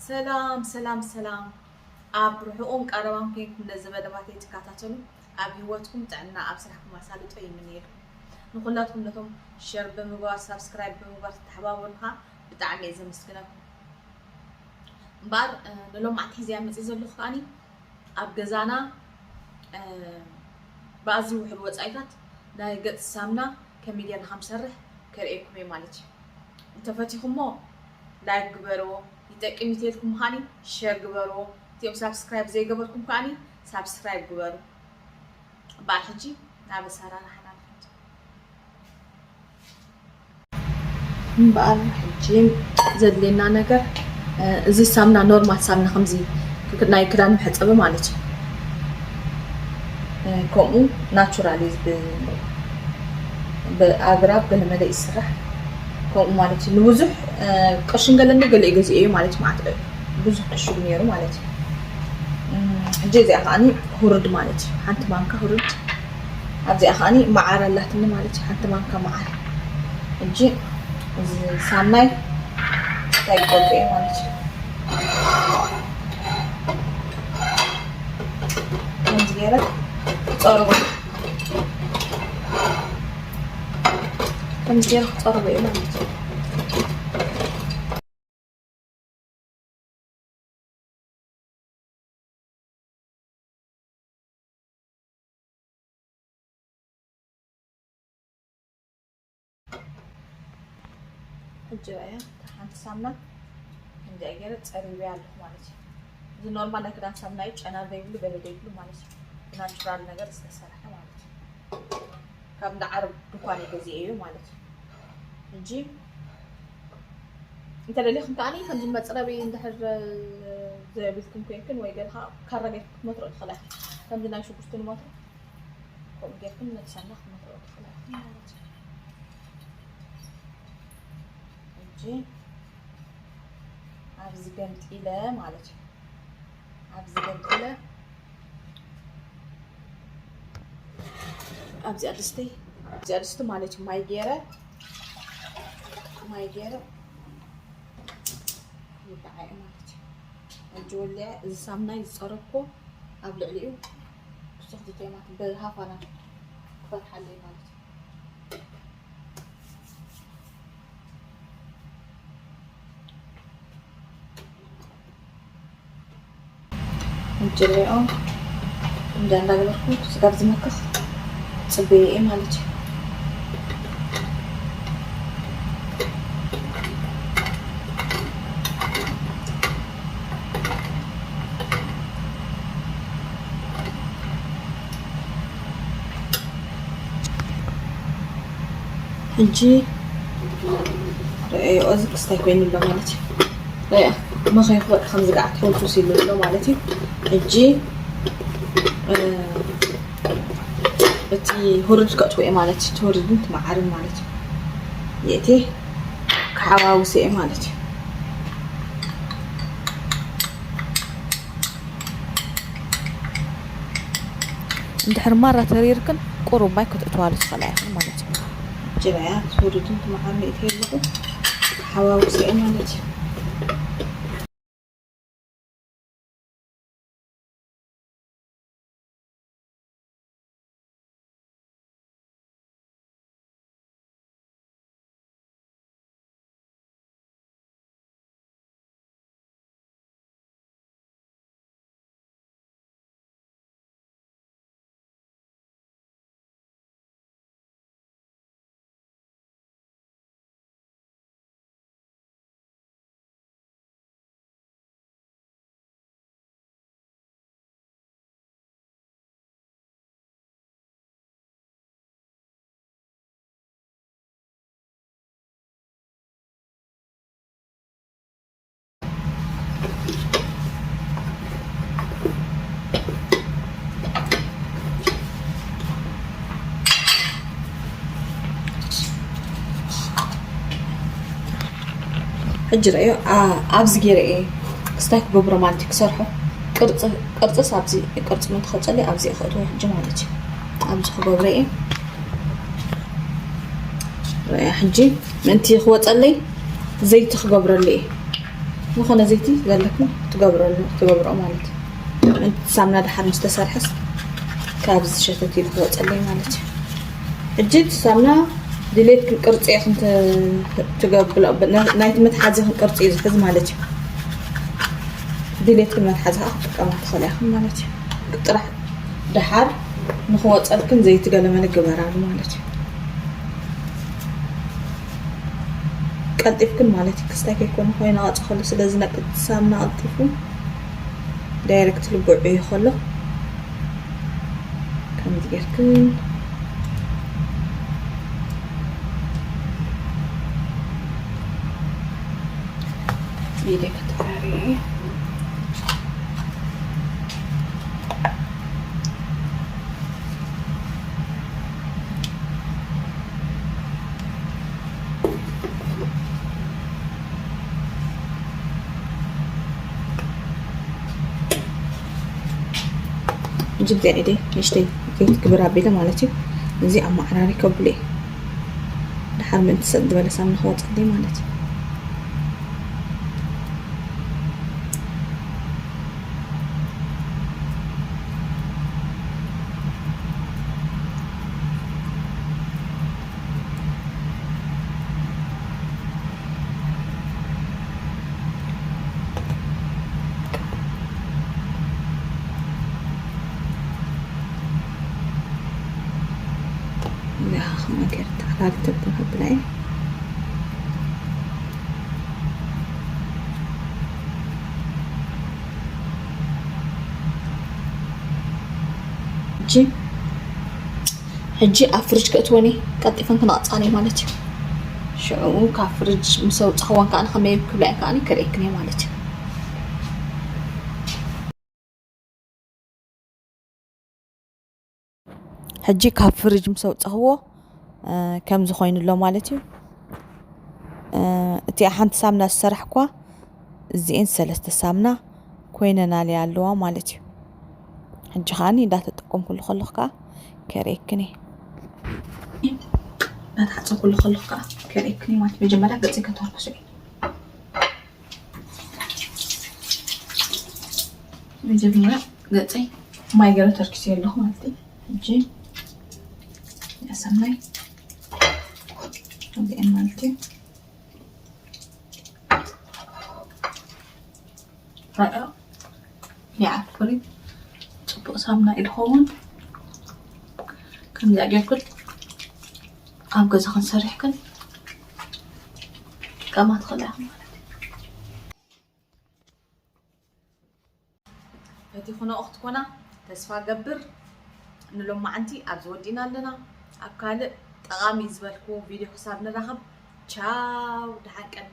ሰላም ሰላም ሰላም። ኣብ ርሑቕን ቀረባን ኮይንኩም ነዚ መደባተይ ትከታተሉ፣ ኣብ ህይወትኩም ጥዕና፣ ኣብ ስራሕኩም ኣሳልጦ ይምነየልኩም። ንኹላትኩም ነቶም ሸር ብምግባር፣ ሳብስክራይብ ብምግባር ትተሓባበሩና ብጣዕሚ እየ ዘመስግነኩም። እምበኣር ንሎማዓንቲ ሒዘያ መፅእ ዘለኹ ከዓኒ ኣብ ገዛና ብኣዝዩ ውሑድ ወፃኢታት ናይ ገፅ ሳምና ከመይ ጌርና ከምሰርሕ ከርእየኩም እየ ማለት እዩ። እንተፈቲኹሞ ላይክ ግበርዎ፣ ይጠቅም ይተልኩም ምዃኒ ሸር ግበርዎ፣ እቲኦም ሳብስክራይብ ዘይገበርኩም ከዓኒ ሳብስክራይብ ግበሩ። እምበኣር ሕጂ ናብ ኣሰራርሓና ንኸይድ። እምበኣር ሕጂ ዘድልየና ነገር እዚ ሳምና ኖርማል ሳምና ከምዚ ናይ ክዳን መሕፀቢ ማለት እዩ። ከምኡ ናቹራል እዩ ብኣግራብ ገለመለ ይስራሕ ከምኡ ማለት እዩ። ንብዙሕ ቅርሽን ገለኒ ገለ ገዚኦ እዩ ማለት ማለት ብዙሕ ዕሽጉ ነይሩ ማለት እዩ። ሕጂ እዚኣ ከዓኒ ሁርድ ማለት እዩ። ሓንቲ ማንካ ሁርድ ኣብዚኣ ከዓኒ መዓር ኣላትኒ ማለት እዩ። ሓንቲ ማንካ መዓር። ሕጂ እዚ ሳምናይ እንታይ ይገብር እየ ማለት እዩ። ከምዚ ገይረ ክፀርቦ፣ ከምዚ ገይረ ክፀርቦ እየ ማለት እዩ። ሕጂ ራእያ ሓንቲ ሳምና እንዲያ ገይረ ፀሪበያ ኣለኹ ማለት እዩ። እዚ ኖርማል ናይ ክዳን ሳምና እዩ፣ ጨና ዘይብሉ ገለ ዘይብሉ ማለት እዩ። ብናቹራል ነገር ዝተሰርሐ ማለት እዩ። ካብ እንዳ ዓረብ ድኳን ገዚኤ እዩ ማለት እዩ። ሕጂ እንተደሊኹም ከዓኒ ከምዚ መፅረቢ እንድሕር ዘየብልኩም ኮይንክን ወይ ገለ ከዓ ካራ ጌርኩም ክትመትሮ ትኽእላ። ከምዚ ናይ ሽጉርቲ ንመትሮ ከምኡ ጌርክን ነቲ ሳምና ክትመትሮ ትኽእላ ማለት እዩ። ሕጂ ኣብዚ ገምጢለ ማለት እዩ። ኣብዚ ገምጢለ ኣብዚኣ ድስቲ ኣብዚኣ ድስቲ ማለት እዩ። ማይ ገይረ ማይ ገይረ ይበዓየ ማለት እዩ። ሕጂ ወልያ እዚ ሳምናይ ዝፀረብኮ ኣብ ልዕሊኡ ብስኽቲ ቴማት ብሃፋና ክፈትሓለይ ማለት እዩ። እንጀራኦም እንዳ እንዳገበርኩ ስጋብ ዝመክኽ ጽበየ እየ ማለት እዩ። ሕጂ ረኣዮ፣ እዚ ክስታይ ኮይኑ ኣሎ ማለት እዩ። ረኣ፣ መኸይኹ በቃ ከምዚ ገዓት ሕውሱስ ኢሉ ኣሎ ማለት እዩ። ሕጂ፣ እ፣ እቲ ሁርድ ከእትዎ እየ ማለት እዩ። እቲ ሁርድን እቲ መዓርን ማለት እዩ። የእትየ ክሓዋውስ እየ ማለት እዩ። እንድሕር ማራ ተሪርክን ቁሩብ ማይ ክትእትዋሉ ትኽእላ ኢኽን ማለት እዩ። ጅራያ ትውርድን ትመዓር ንእትየ ኣለኹ። ሓዋውስኤ ማለት እዩ። ሕጂ ረእዮ፣ ኣ-፣ ኣብዚ ገይረ እየ ክስታይ ክገብሮ ማለት እዩ፣ ክሰርሖ። ቅርፂ፣ ቅርፅስ ኣብዚ፣ ቅርፂ ምእንቲ ከውፀለይ ኣብዚ እየ ከእትዎ ሕጂ ማለት እዩ። ኣብዚ ክገብሮ እየ። ረእያ ሕጂ ምእንቲ ክወፀለይ ዘይቲ ክገብረሉ እየ። ዝኾነ ዘይቲ ዘለኩም ትገብረሉ ትገብሮ ማለት እዩ። እቲ ሳምና ድሓር ምስ ተሰርሐስ ካብዚ ሸተት ኢሉ ክወፀለይ ማለት እዩ። ሕጂ እቲ ሳምና ድሌትክን ቅርፂ ኢኹም ትገብሎ፣ ናይቲ መትሓዚ ኢኹም ቅርፂ እዩ ዝሕዝ ማለት እዩ። ድሌትክን መትሓዚ ከዓ ክትጥቀማ ትኽእላ ኢኹም ማለት እዩ። ጥራሕ ድሓር ንክወፀልክን ዘይቲ ገለመለ ግበራሉ ማለት እዩ። ቀልጢፍክን ማለት እዩ። ክስታይ ከይኮነ ኮይኑ ኣፅኸሉ ስለ ዝነቅጥ ሳምና ቀልጢፉ ዳይሬክት ልቡዕ እዩ ከሎ ከምዚ ጌርክን ኢደ ክትሓሪ ጅብዚኣ ኢደ ንእሽተይ ዘይትግብር ኣቢለ ማለት እዩ። እዚ ኣብ ማዕራሪ ከብሎ እዩ። ድሓር ምእንቲ ሰጥ ዝበለ ሳምና ክወፀለይ ማለት እዩ። እዚኣ ከማን ገይረ ተዓላሊ ተብሎ ከብላ እየ። ሕጂ ሕጂ ኣብ ፍርጅ ከእትወን እየ። ቀልጢፈን ክነቕፃን እየ ማለት እዩ። ሽዑ ካብ ፍርጅ ምስ ኣውፃኽወን ከዓ ንኸመይ ክብላ እየ ከዓ ከርእየክን እየ ማለት እዩ። ሕጂ ካብ ፍርጅ ምስ ኣውፃኽዎ ከምዚ ኮይኑ ኣሎ ማለት እዩ። እቲኣ ሓንቲ ሳምና ዝሰራሕኳ እዚኤን ሰለስተ ሳምና ኮይነናልያ ኣለዋ ማለት እዩ። ሕጂ ከዓኒ እንዳተጠቀምኩሉ ከለኹ ከዓ ከርእየክን እየ። እንዳተሓፀብኩሉ ከለኹ ከዓ ከርእየክን እየ ማለት መጀመርያ ገፀይ ከተርኩሱ እየ። መጀመርያ ገፀይ ማይ ገይረ ተርኪሰ ኣለኹ ማለት እዩ። ሕጂ ያሰናይ እዚአን ማለት እዩ። ረኣዮ ይዓፍር እዩ። ፅቡቅ ሳምና እዩ ዝኸውን። ከምዚኣ ጌርክን ኣብ ገዛኽን ሰሪሕክን ጥቀማ ትኽእላ ኢኹም ማለት እዩ። ፈቲኹንኦ ክትኮና ተስፋ ገብር። ንሎማዓንቲ ኣብዚ ወዲእና ኣለና። ኣብ ካልእ ጠቓሚ ዝበልክዎ ቪድዮ ክሳብ ንራኸብ ቻው፣ ደሓን ቀኒ።